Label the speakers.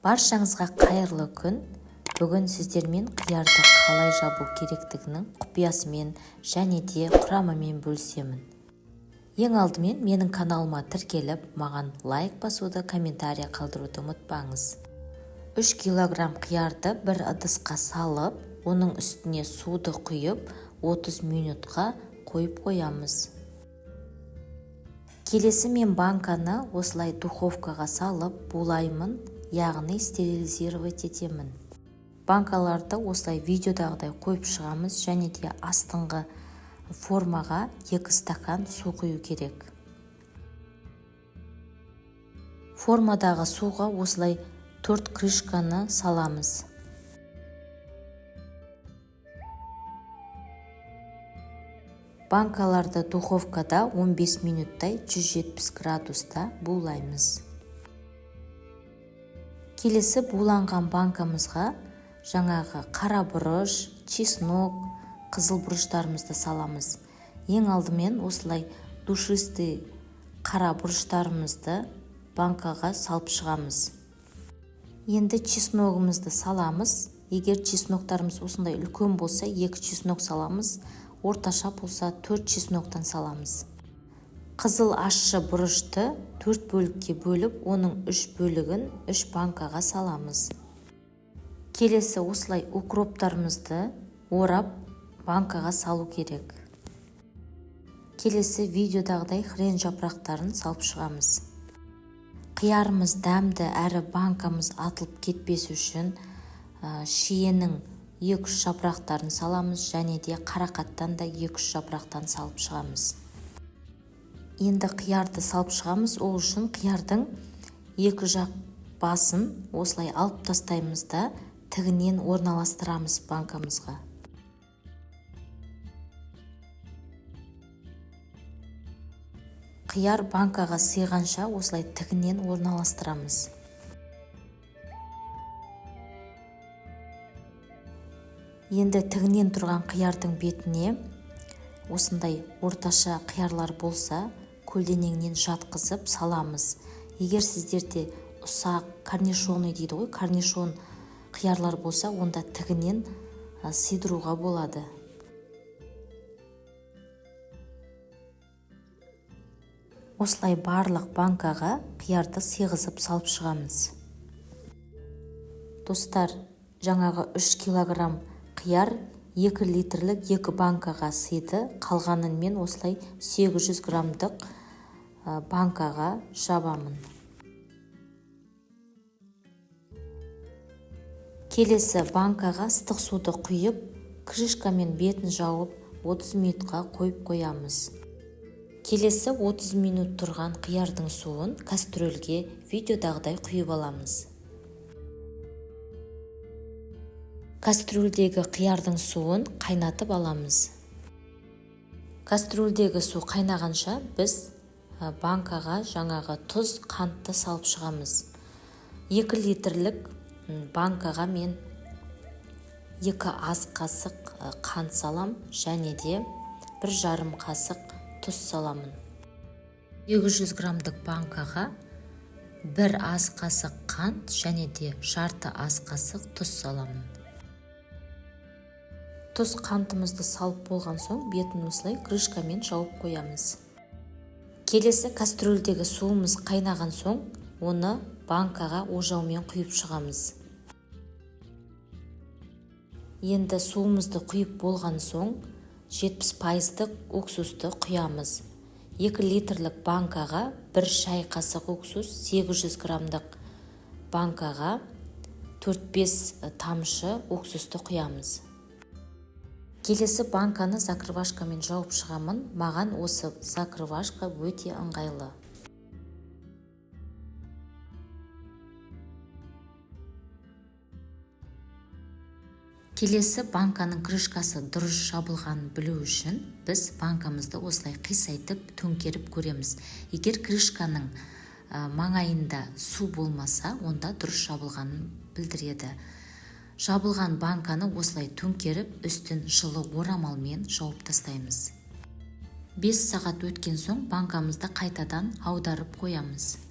Speaker 1: Баршаңызға қайырлы күн! Бүгін сіздермен қиярды қалай жабу керектігінің құпиясымен және де құрамымен бөлісемін. Ең алдымен менің каналыма тіркеліп, маған лайк басуды, комментария қалдыруды ұмытпаңыз. 3 килограмм қиярды бір ыдысқа салып, оның үстіне суды құйып, 30 минутқа қойып қоямыз. Келесі мен банканы осылай духовкаға салып булаймын, яғни стерилизировать етемін. Банкаларды осылай видеодағыдай қойып шығамыз және де астыңғы формаға 2 стакан су құю керек. Формадағы суға осылай 4 крышканы саламыз. Банкаларды духовкада 15 минуттай 170 градуста булаймыз. Келесі буланған банкамызға жаңағы қара бұрыш, чеснок, қызыл бұрыштарымызды саламыз. Ең алдымен осылай душистый қара бұрыштарымызды банкаға салып шығамыз. Енді чесногымызды саламыз. Егер чесноктарымыз осындай үлкен болса, 2 чеснок саламыз. Орташа болса 4 чесноктан саламыз. Қызыл ащы бұрышты 4 бөлікке бөліп, оның 3 бөлігін 3 банкаға саламыз. Келесі осылай укроптарымызды орап банкаға салу керек. Келесі видеодағыдай хрен жапырақтарын салып шығамыз. Қиярымыз дәмді әрі банкамыз атылып кетпес үшін шиенің 2-3 жапырақтарын саламыз және де қарақаттан да 2-3 жапырақтан салып шығамыз. Енді қиярды салып шығамыз. Ол үшін қиярдың екі жақ басын осылай алып тастаймыз да тігінен орналастырамыз банкамызға. Қияр банкаға сыйғанша осылай тігінен орналастырамыз. Енді тігінен тұрған қиярдың бетіне осындай орташа қиярлар болса, көлденеңнен жатқызып саламыз. Егер сіздерде ұсақ корнишоны дейді ғой, корнишон қиярлар болса, онда тігінен сыйдыруға болады. Осылай барлық банкаға қиярды сыйғызып салып шығамыз. Достар, жаңағы 3 килограмм қияр 2 литрлік 2 банкаға сыйды. Қалғанын мен осылай 800 граммдық банкаға жабамын. Келесі банкаға ыстық суды құйып, крышкамен бетін жауып 30 минутқа қойып қоямыз. Келесі 30 минут тұрған қиярдың суын кастрөлге видеодағыдай құйып аламыз. Кастрөлдегі қиярдың суын қайнатып аламыз. Кастрөлдегі су қайнағанша біз банкаға жаңағы тұз, қантты салып шығамыз. 2 литрлік банкаға мен 2 ас қасық қант салам және де 1,5 қасық тұз саламын. 200 граммдық банкаға 1 ас қасық қант және де 1/2 ас қасық тұз саламын. Тұз қантымызды салып болған соң бетін осылай крышкамен жауып қоямыз. Келесі кастрөлдегі суымыз қайнаған соң оны банкаға ожаумен құйып шығамыз. Енді суымызды құйып болған соң 70% уксусты құямыз. 2 литрлік банкаға 1 шай қасық уксус, 800 граммдық банкаға 4-5 тамшы уксусты құямыз. Келесі банканы закрывашкамен жауып шығамын. Маған осы закрывашка өте ыңғайлы. Келесі банканың крышкасы дұрыс жабылғанын білу үшін біз банкамызды осылай қисайтып төңкеріп көреміз. Егер крышканың маңайында су болмаса, онда дұрыс жабылғанын білдіреді. Жабылған банканы осылай төңкеріп, үстін жылы орамалмен жауып тастаймыз. 5 сағат өткен соң банкамызды қайтадан аударып қоямыз.